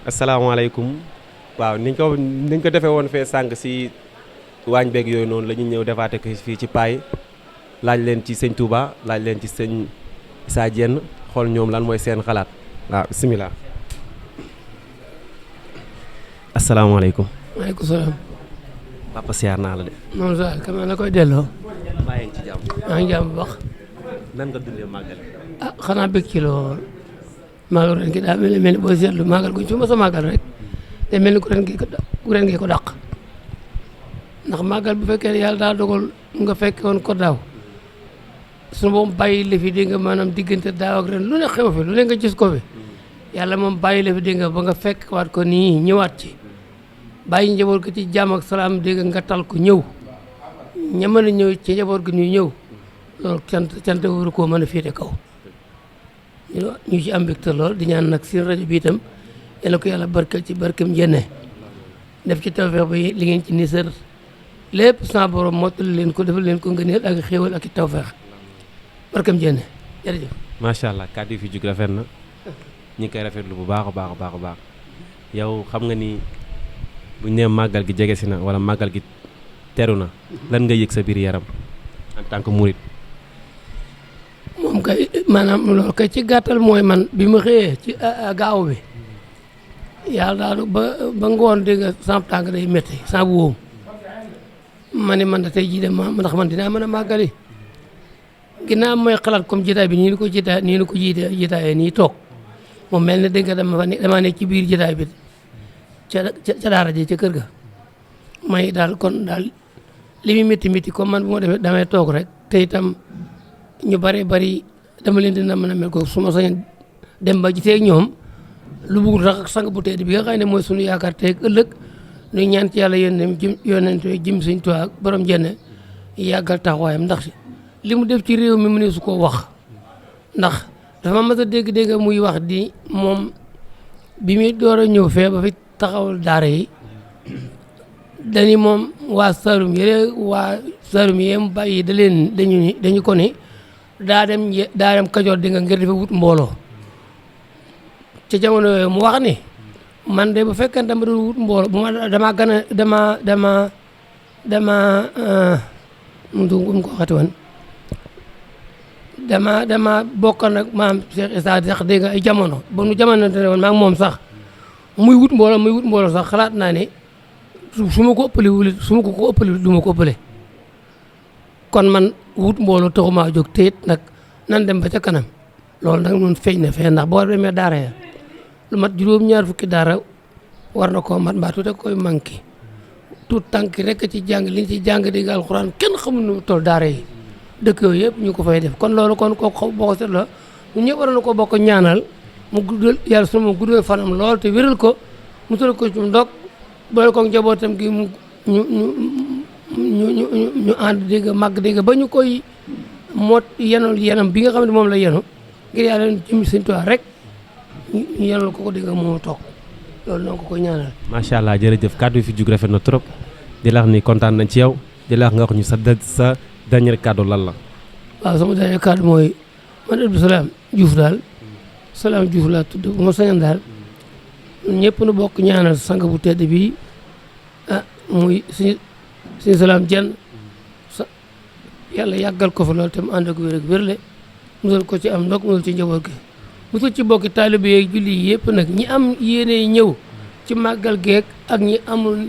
asalaamaaleykum waaw niñ ko defee woon fee sànq si waañ beeg yooyu noonu la ñu ñëw defaate ko fii ci paay laaj leen ci sëñ Touba laaj leen ci sëñ Issa Diène xool ñoom lan mooy seen xalaat waaw bisimilah. asalaamaaleykum. maaleykum salaam. papa siyaar naa la de. moom sax kam la koy delloo. bàyyi ngi ci jàmm. maa ngi jàmm bu baax. nan nga dundee màggal. xanaa bëgg ci lool. màggal ren gi daa mel ni booy seetlu màggal guñ fi mos a màggal rek te mel ni ku ren gi ko dàq ndax màggal bu fekkee ne yàlla daa dogal nga fekke woon ko daaw su moom bàyyi la fi dégg nga maanaam diggante daaw ak ren lu ne xew fi lu ne nga gis ko fi yàlla moom bàyyi la fi dégg nga ba nga fekk waat ko nii ñëwaat ci bàyyi njaboot ko ci jàmm ak salaam dégg nga tal ko ñëw ña mën a ñëw ci njaboot gi ñuy ñëw loolu cant waru koo mën a féete kaw ñu ci am mbégte lool di ñaan nag seen rajo bi itam yàlla ko yàlla barkeel ci barkeem Diène def ci tawfeex ba li ngeen ci nisar lépp sans borom mottali leen ko defal leen ko ngëneel ak xéewal ak i tawfeex barkeem Diène jërëjëf. macha allah kàddu yi fi jug rafet na ñu ngi koy rafetlu bu baax a baax a baax a baax yow xam nga ni buñ nee màggal gi jege si na wala màggal gi teru na lan nga yëg sa biir yaram en tant que murit. moom kay maanaam loolu kay ci gàttal mooy man bi ma xëyee ci gaaw bi yàlla daal ba ngoon dégg nga sama tànk day métti sama wóom ma ne man da tey jii de ndax man dinaa mën a màggali ginnaaw mooy xalaat comme jotaay bi nii ni ko jotaayee nii toog moom mel ne dégg nga dama nekk ci biir jotaay bi ca daara ji ca kër ga may daal kon daal li muy métti comme man bu ma demee damay toog rek te itam ñu bari dama leen dina mën a mel ko su ma sañoon dem ba gisee ak ñoom lu bugg tax sang bu tedd bi nga xam ne mooy sunu yaakaar tey ak ëllëg ñu ñaan ci yàlla yónnent jëm Sëñ Tuubaa borom Diène yàggal taxawaayam ndax li mu def ci réew mi mu ne su ko wax ndax dafa mas a dégg muy wax di moom bi muy door a ñëw fee ba fi taxawal daara yi dañu moom waa Saloum yee mu bàyyi dañu ko ni daa dem Kajoor di nga ngir dafa wut mbooloo ci jamono yooyu mu wax ni man de bu fekkee dama doon wut mbooloo bu ma mu ko waxati woon dama bokk nag maam Cheikh Issa sax dégg nga ay jamono ba nu jamono te woon maa ngi moom sax muy wut mbooloo sax xalaat naa ne su ma ko ëppale du ma ko ëppale kon man wut mbooloo taxumaa jóg te it nag nan dem ba ca kanam loolu nag ñun feeñ na fee ndax boo demee daara ya lu mat juróom-ñaar fukki daara war na koo mat mbaa tuuti koy manqué tout tànk rek ci jàng li ñu ci jàng di alxuraan kenn xamul nu toll daara yi dëkk yooyu yëpp ñu ko fay def kon loolu kon kooku boo ko seetloo ñun ñëpp war na ko bokk ñaanal mu guddal yàlla sunu mu guddal fanam lool te wéral ko mu tul ko ci ndog boole ko njabootam gi mu ñu ànd dégg màgg dégg ba ñu koy mot yenam bi nga xam ne moom la yenu ngir yàlla jëm Sëñ Tuubaa rek ñu yenal ko dégg moo toog loolu noonu ko koy ñaanal. macha allah jërëjëf kàddu yi fi jug rafet na trop di la wax ni kontaan nañ ci yow di la wax nga wax ñu sa dernier kàddu lan la. waaw sama dernier kàddu mooy man Abdou Salam Diouf daal Salam Diouf laa tudd bu ma sañoon daal ñëpp nu bokk ñaanal sang bu tedd bi muy suñu Salam Diène yàlla yàggal ko fa loolu te mu ànd ak wér ak wérle musal ko ci am ndok musal ci njaboot gi musal ci bokki taalibe yeeg julli yi yëpp nag ñi am yéene ñëw ci màggal geek ak ñi amul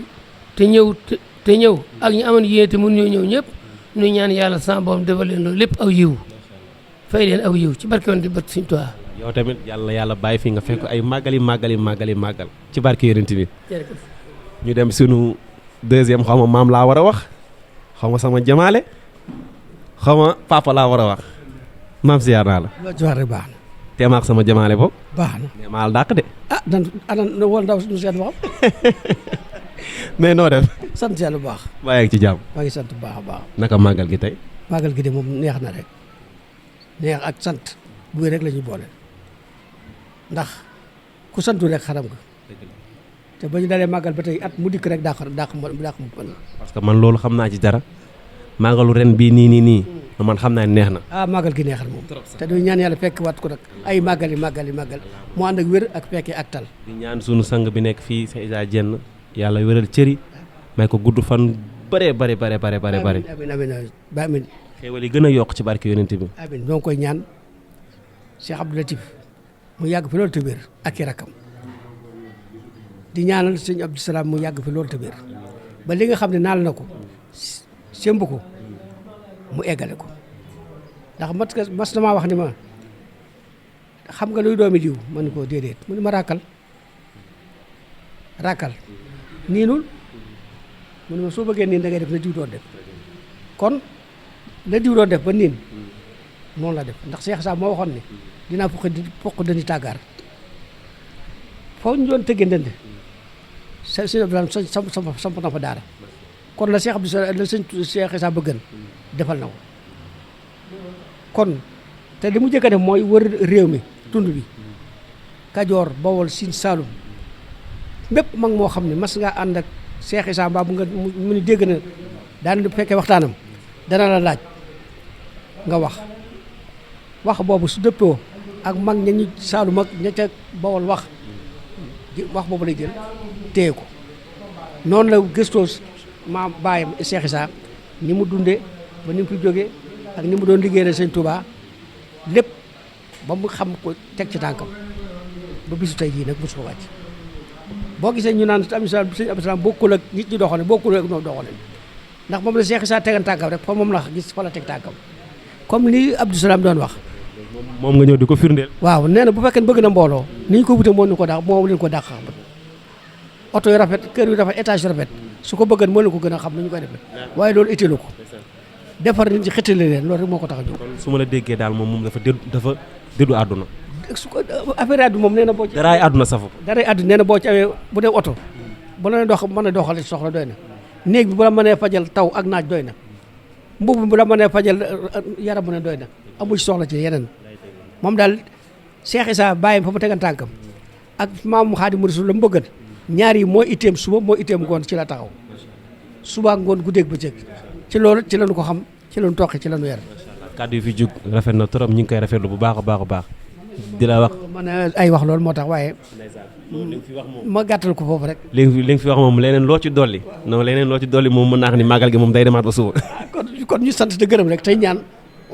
te ñëw ak ñi amoon yéene te mun ñoo ñëw ñëpp ñu ñaan yàlla sa borom defal leen loolu lépp aw yiw fay leen aw yiw ci barke woon di barke Sëñ Tuubaa yow tamit yàlla bàyyi fi nga fekk ay màggal ci barke yonent bi ñu dem sunu deuxième xaw ma maam laa war a wax xaw ma sama jamaale xaw ma papa laa war a wax maam siyaar naa la. loo ci wax rek baax na. teemaak sama jamaale boobu. baax na mais maa la dàq de. wol ndaw nu seet waxam. mais noo def. sant yàlla bu baax. bàyyi ak ci jàmm. maa ngi sant bu baax a baax. naka màggal gi tey. màggal gi de moom neex na rek neex ak sant bu wér rek la ñuy boole ndax ku santu rek xaram nga. te ba ñu dalee màggal ba tey at mu dikk rek daa mu parce que man loolu xam naa ci dara màggalu ren bii nii man xam naa ne neex na. màggal gi neexal moom te du ñaan yàlla fekk wat ko nag ay màggal mu ànd ak wér ak fekkee ak tal. di ñaan sunu sang bi nekk fii Cheikh Issa Diène yàlla wéral cëri may ko gudd fan bare. amiin xéewal yi gën a yokk ci barke yonent bi. amiin ñoo ngi koy ñaan Cheikh Abdou Latif mu yàgg fi loolu te wér ak i rakkam di ñaanal sëñ Abdou Salaam mu yàgg fi loolu te wér ba li nga xam ne naal na ko sémb ko mu eggale ko ndax mas na maa wax ni ma xam nga luy doomi diw ma ne ko déedéet mu ne ma rakkal niinul mu ne ma soo bëggee niin da ngay def na diw doon def kon la diw doon def ba niin noonu la def ndax Cheikh Issa moo waxoon ne dinaa fokk dëndi tàggaar foo ñu doon tëggee ndënd sëñ Abdoulaye samp na fa daara kon la Cheikh Abdou la sëñ Cheikh Issa bëggan defal na ko kon te li mu jëkk a def mooy wër réew mi tund bi Kajoor Bawol Siin Saalum bépp mag moo xam ne mas nga ànd ak Cheikh Issa mbaa bu nga mu ni dégg na daan du fekkee waxtaanam dana la laaj nga wax boobu su dëppoo ak mag ña ñu Saalum ak ña ca Bawol wax boobu lay jël téye ko noonu la gëstoo ma bàyyam Cheikh Issa ni mu dundee ba ni mu fi jógee ak ni mu doon liggéeyal sëñ Touba lépp ba mu xam ko teg ci tànkam ba bisu tey jii nag mosu ko wàcc boo gisee ñu naan sëñ Abdou Salaam bokkul ak nit ñi doxale bokkul ak ñoom doxale ndax moom la Cheikh Issa tegan tànkam rek fa moom la gis fa la teg tànkam comme li Abdou Salaam doon wax. moom nga ñëw di ko firndeel. waaw nee na bu fekkee bëgg na mbooloo ni ñu ko wute moo leen ko dàq moo leen ko dàq xam oto yu rafet kër yu rafet étage yu rafet su ko bëggan moo leen ko gën a xam ni ñu koy defee waaye loolu itteelu ko defar nit ñi xëttale leen loolu rek moo ko tax a jóg. kon su ma la déggee daal moom dafa dëddu àdduna. su ko affaire àdduna moom nee na boo ci. daraay àdduna safu. daraay àdduna nee na boo ci amee bu dee oto bu la mën a doxale soxla doy na néeg bi bu la mënee fajal taw ak naaj doy na mbubb bu la mënee fajal yaram bu ne doy na amu ci soxla ci yeneen moom daal Cheikh Issa bàyyim fa mu tegan tànkam ak maam Xaadimu Rasuul la mu bëggan ñaar yi moo itteem suba moo itteem ngoon ci la taxaw suba ngoon guddeeg bëccëg ci loolu ci lañu ko xam ci lañu toqi ci lañu yar. kàddu yi fi jug rafet na trop ñu ngi koy rafetlu bu baax a baax di la wax. man ay wax loolu moo tax waaye ma gàttal ko foofu rek. li nga fi wax moom leneen loo ci dolli moom mën naa xam ni màggal gi moom day demaat ba suba. kon ñu sant te gërëm rek tey ñaan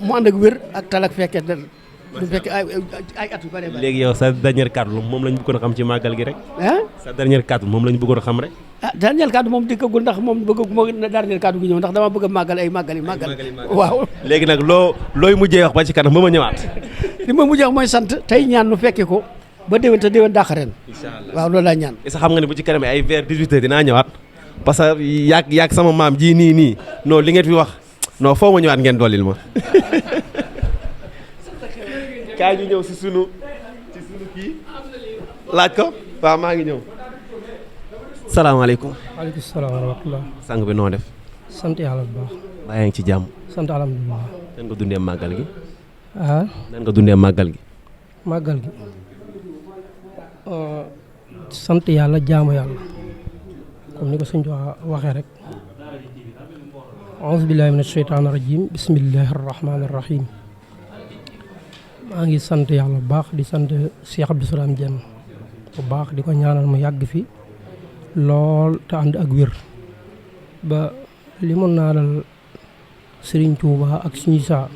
mu ànd ak wér ak tal ak fekkee du fekkee ay at yu bare bare. léegi yow sa dernier kàddu moom lañ bëggoon a xam ci màggal gi rek. sa dernier kàddu moom lañ bëggoon a xam rek. dernier kàddu moom dikkagul ndax moom bëgguma dernier kàddu gi ñëw ndax dama bëgg a màggal ay màggal waaw. léegi nag looy mujjee wax ba ci kanam ba ma ñëwaat. li ma mujjee wax mooy sant tey ñaan nu fekkee ko ba déwén te déwén dàq ren. inchaallah waaw loolu laa ñaan. est-ce que xam nga ne bu ci kanam ay vers 18h dinaa ñëwaat parce que yaag sama maam ji nii non li ngeen fi wax non foo ma ñëwaat ngeen dollil ma. kaay ñu ñëw ci sunu kii laaj ko waaw maa ngi ñëw. salaamaaleykum. waaleykum salaam wa rahmatulah. sang bi noo def. sant yàlla bu baax. baa yaa ngi ci jàmm. sant alhamdulilah. nan nga dundee màggal gi. nan nga dundee màggal gi. màggal gi sant yàlla jaamu yàlla comme ni ko sëñ waxee rek. auzu billahi mina sheytaani rajim bismillahi rahmaani rahim. maa ngi sant yàlla bu baax di sant Cheikh Abdou Salaam Diène bu baax di ko ñaanal mu yàgg fi lool te ànd ak wér ba li mun naa dal Serigne Touba ak suñu saa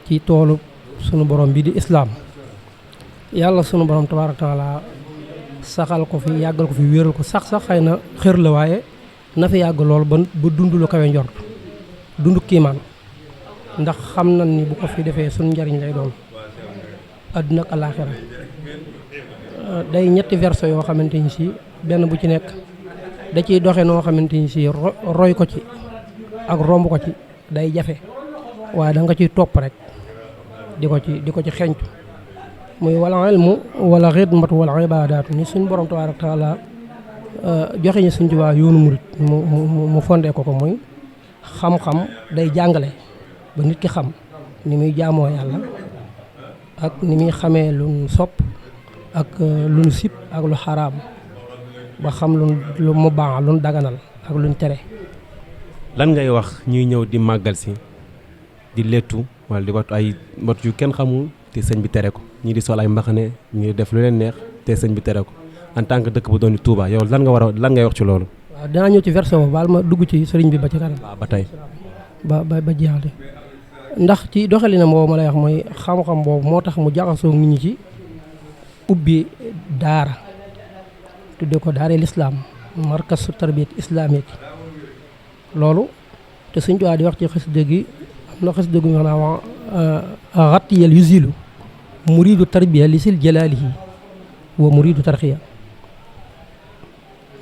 ci toolu sunu borom bi di islaam yàlla sunu borom tabaaraka taala saxal ko fi yàggal ko fi wéral ko sax xëy na xër la waaye na fi yàgg lool ba dund lu kawe njort dund kiimaan ndax xam nañ ni bu ko fi defee sunu njariñ lay doon àdduna ak alaaxira day ñetti verso yoo xamante ni si benn bu ci nekk da ciy doxe noo xamante ni si roy ko ci ak romb ko ci day jafe waaye da nga ciy topp rek di ko ci xeeñtu muy wala ilmu wala xidmatu wala ibadaatu ni suñ borom tabaaraka taala joxe ñu suñ Tuubaa yoonu murit mu fondé ko muy xam-xam day jàngale ba nit ki xam ni muy jaamoo yàlla ak ni muy xamee lu sopp ak lu nu sib ak lu xaraam ba xam lu mu baax lu nu daganal ak lu nu tere lan ngay wax ñuy ñëw di màggal si di lettu wala di wattu ay mot yu kenn xamul te sëñ bi tere ko ñii di sol ay mbaxane ñii def lu leen neex te sëñ bi tere ko en tant que dëkk bu doon di Touba yow lan ngay wax ci loolu. waaw dinaa ñëw ci verset boobu baal ma dugg ci sëriñ bi ba ci kanam. waaw ba tey. ba jeexale ndax ci doxalinam boobu ma lay wax mooy xam-xam boobu moo tax mu jaxasoo nit ñi ci ubbi daara tudde ko daara lislaam markas tarbiyat islamique loolu te Sëñ Tuubaa di wax ci xasida gi am na xasida gu ñu wax naa xattiyal yusilu muridu tarbiya li sil jalaalihi wa muridu tarxiya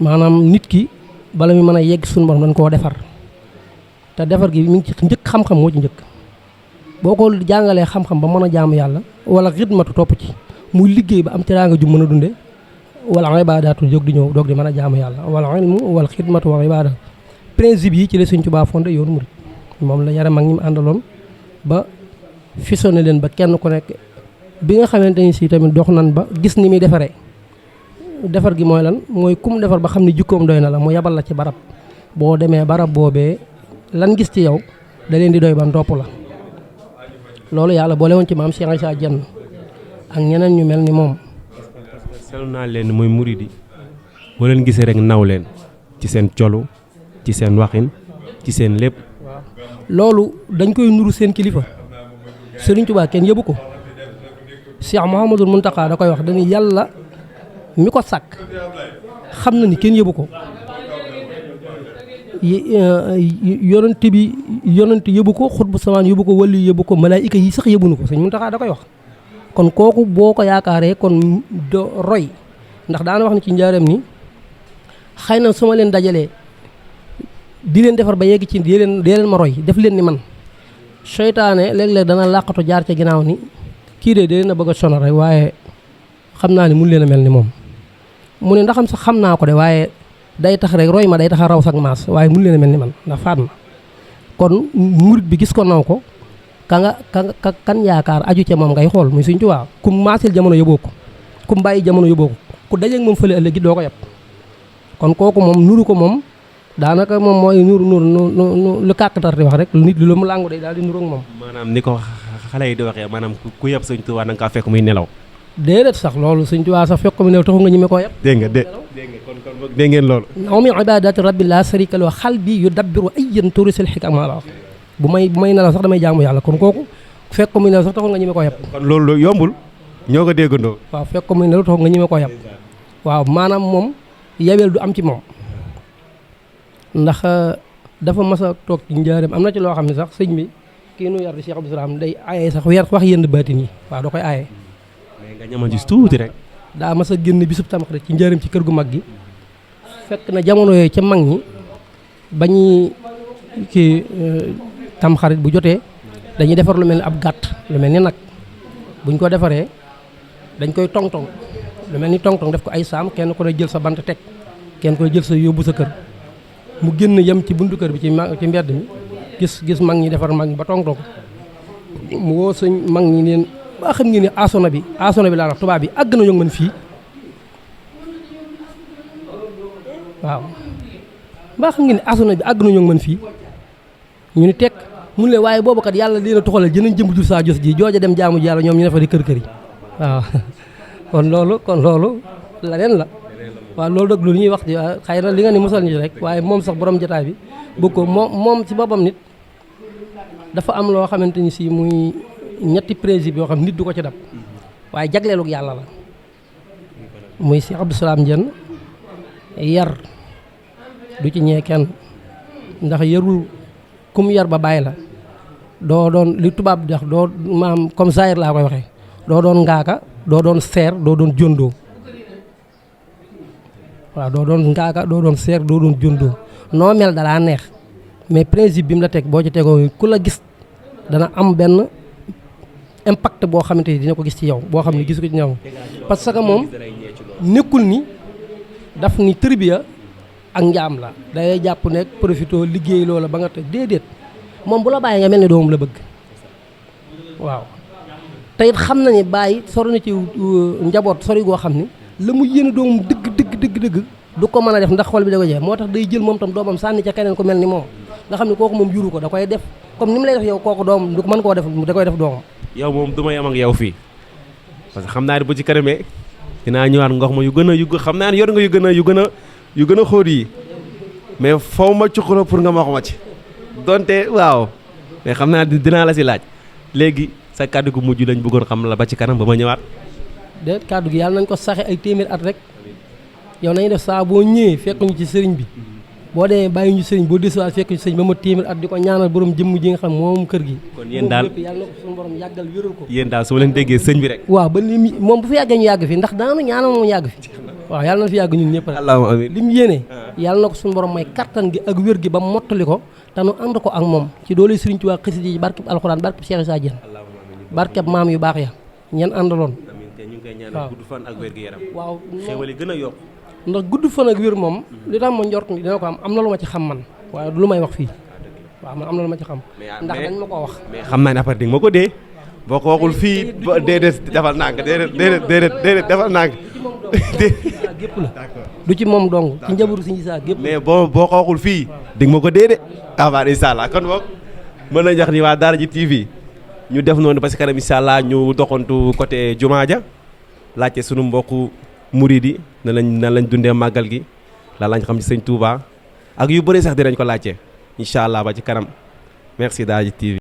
maanaam nit ki bala mi mën a yegg suñu borom dañ koo defar te defar gi mi ngi ci njëkk xam-xam moo ci njëkk boo ko jàngalee xam-xam ba mën a jaamu yàlla wala xidmatu topp ci muy liggéey ba am teraanga ju mën a dunde wala ibaadaatu jóg di ñëw doog di mën a jaamu yàlla wala ilmu wala xidmatu wala ibaada principe yi ci la Sëñ Tuubaa fondé yoonu murid moom la yare mag ñi mu àndaloon ba fusionné leen ba kenn ku nekk bi nga xamante ni si tamit dox nan ba gis ni muy defaree defar gi mooy lan mooy kum defar ba xam ne jikkoom doy na la mu yabal la ci barab boo demee barab boobee lan gis ci yow da leen di doy ban topp la loolu yàlla boole woon ci maam Cheikh Issa Diène ak ñeneen ñu mel ni moom. seetlu naa leen muy murid yi boo leen gisee rek naw leen ci seen colu ci seen waxin ci seen lépp. loolu dañ koy nuru seen kilifa Sëriñ Tuubaa kenn yëbu ko Cheikh Mouhamadul Mountakha da koy wax dañuy yàlla mi ko sàkk xam na ni kenn yëbu ko yonent yëbu ko xutbu samaan yëbu ko wali yëbu ko malaayika yi sax yëbunu ko Sëriñ Mountakha da koy wax kon kooku boo ko yaakaaree kon do roy ndax daana wax ni ci njaareem ni xëy na su ma leen dajalee di leen defar ba yegg ci dee leen ma roy def leen ni man seytaane léeg-léeg dana làqatu jaar ca ginnaaw ni kii de leen a bëgg a sonal rek waaye xam naa ni mun leen a mel ni moom mu ne ndaxam sax xam naa ko de waaye day tax rek roy ma day tax a raw sax maas waaye mun leen a mel ni man ndax faat ma kon murit bi gis ko naw ko kan yaakaar aju ca moom ngay xool muy Sëñ Tuubaa kum maasil jamono yóbboo ko kum bàyyi jamono yóbboo ko ku dajeeg moom fële ëllëg gi doo ko yab kon kooku moom nuru ko moom daanaka moom mooy nuru lu kàkkatar di wax rek lu nit lu mu làngu day daal di nuru ak moom. maanaam ni ko xale yi di waxee maanaam ku yab Sëñ Tuubaa da nga kaa fekk muy nelaw. déedéet sax loolu Sëñ Tuubaa sax fekk ko muy nelaw taxu nga ñeme koo yab. dégg nga kon dégg ngeen loolu. aw min ibaadati rabbi laa sharika lahu xal bi yu dabbiru ayyan turisil xikma la wax bu may nelaw sax damay jaamu yàlla kon kooku fekk ko muy nelaw sax taxul nga ñeme koo yab. kon loolu yombul ñoo ko déggandoo. waaw fekk ko muy nelaw taxul nga ñeme koo yab waaw maanaam moom yabeel du am ci moom ndax dafa mas a toog ci njaareem am na ci loo xam ne sax sëñ bi kii nu yar di Cheikh Abdou Salaam day aaye sax wax yenn baatin yi waaw da koy aaye. mais nga ñamal ci tuuti rek. daa mas a génn bisub Tamxarit ci njaareem ci kër gu mag gi fekk na jamono yooyu ca mag ñi bañuy kii Tamxarit bu jotee dañuy defar lu mel ni ab gàtt lu mel ni nag buñ ko defaree dañ koy tong-tong lu mel ni tong-tong def ko ay saam kenn ko ne jël sa bant teg kenn ko ne jël sa yóbbu sa kër mu génn yem ci buntu kër bi ci mbedd mi gis mag ñi defar mag ñi ba tong-tong mu woo sëñ mag ñi neen ba xam ngeen ni asona bi laa wax tubaab bi àgg na ñoo mën fii waaw ba xam ngeen ni asona bi àgg na ñoo mën fii ñu ni tekk mun leen waaye boobu kat yàlla leen a tuxalal jënañ jëm jur saa jos ji jooja dem jaamu ji yàlla ñoom ñu ne fa di kër yi waaw kon loolu leneen la waaw loolu dëgg lu ñuy wax ci xëy na li nga ni mosal ñi rek waaye moom sax borom jotaay bi bëgg ko moom ci boppam nit dafa am loo xamante ni si muy ñetti principe yoo xam nit du ko ci dab waaye jagleelug yàlla la muy Cheikh Abdou Salaam Diène yar du ci ñee kenn ndax yarul kum yar ba bàyyi la doo doon li tubaab di wax doo maam comme Zahir laa koy waxee doo doon ngaaka doo doon seer doo doon jondoo waaw doo doon ngaaka doo doon seer doo doon jondoo noo mel dalaa neex mais principe bi mu la teg boo ci tegoo ku la gis dana am benn impact boo xamante ni dina ko gis ci yow boo xam ne gis ko ci ñoom parce que moom nekkul ni daf ni tërbiya ak njaam la day jàpp ne profito liggéey loola ba nga te déedéet moom bu la bàyyi nga mel ni doomam la bëgg waaw te it xam na ni bàyyi sori na ci njaboot sori goo xam ni la mu yéene doomam dëgg du ko mën a def ndax xol bi da ko jeex moo tax day jël moom tam doomam sànni ca keneen ku mel ni moom nga xam ne kooku moom juru ko da koy def comme ni mu lay def yow kooku doom du ko mën koo def da koy def doomam. yow moom du ma yem ak yow fii parce que xam naa ne bu ci kanamee dinaa ñëwaat ngox ma yu gën a xam naa ne yor nga yu gën a xóot yi mais faw ma cuqala pour nga ma wax ma ci donte waaw mais xam naa dinaa la si laaj léegi sa kàddu gu mujj lañ bëggoon xam la ba ci kanam ba ma ñëwaat. de kàddu gi yàlla nañ ko saxe ay téeméer at rek yow nañu def saa boo ñëwee fekk ñu ci sëriñ bi boo demee bàyyi ñu sëriñ boo desuwaat fekk ñu sëriñ ba ma téeméer at di ko ñaanal borom jëmm ji nga xam moom kër gi. kon yéen daal yàlla na ko suñu borom yàggal wéral ko. yéen daal su ma leen déggee sëñ bi rek. waaw ba li moom bu fi yàggee ñu yàgg fi ndax daanu ñaanal moom yàgg fi waaw yàlla na fi yàgg ñun ñëpp rek. allahumma amiin li mu yéene yàlla na ko suñu borom may kattan gi ak wér gi ba mottali ko te nu ànd ko ak moom ci doole sëriñ Tuubaa xasida yi barkeb alxuraan barkeb Cheikh Issa Diène barkeb maam yu baax ya ñeen àndaloon. ñu ngi koy ñaanal gudd fan ak wér gi yaram. waaw xéwal yi gën a yokk. ndax gudd fan ak wér moom li tax ma njort ni dina ko am na lu ma ci xam man waaye du lu may wax fii waaw man am na lu ma ci xam. ndax dañ ma ko wax. mais xam naa ne après di nga ma ko dee boo ko waxul fii déedéet defal nànk déedéet defal nànk. gépp la du ci moom dong ci njabootu si Issa gépp. mais boo ko waxul fii di nga ma ko dee de. avant incha allah kon boog mën na jox ni waa Daara J TV ñu def noonu parce que kanam incha allah ñu doxantu côté Jumaa ja laajte sunu mbokku murid yi nan lañ dundee màggal gi lan lañ xam ci sëñ Touba ak yu bëri sax dinañ ko laajte incha allah ba ci kanam merci Daara J TV.